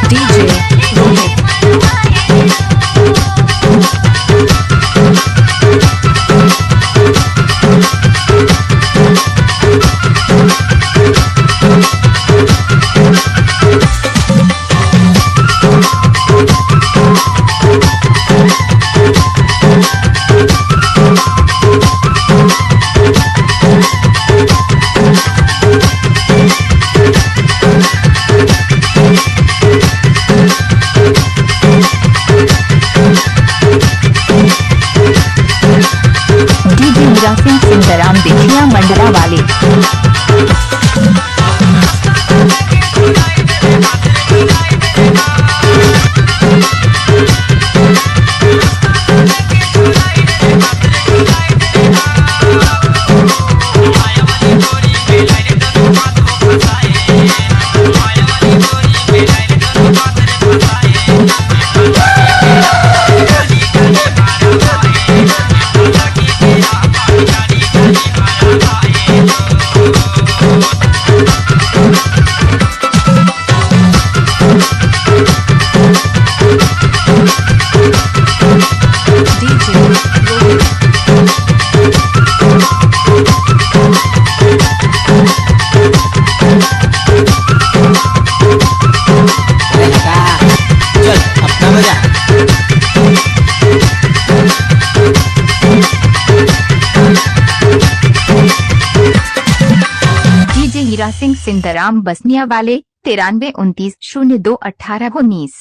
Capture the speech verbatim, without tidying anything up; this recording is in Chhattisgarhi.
DJ Rohit। DJ Hira Singh सिंदराम, बिछिया मंडला वाले। DJ Rohit। अरे हटा, चल अपना बजा। DJ हीरा सिंह सिंदराम बसनिया वाले, तिरानवे उनतीस शून्य दो अठारह उन्नीस।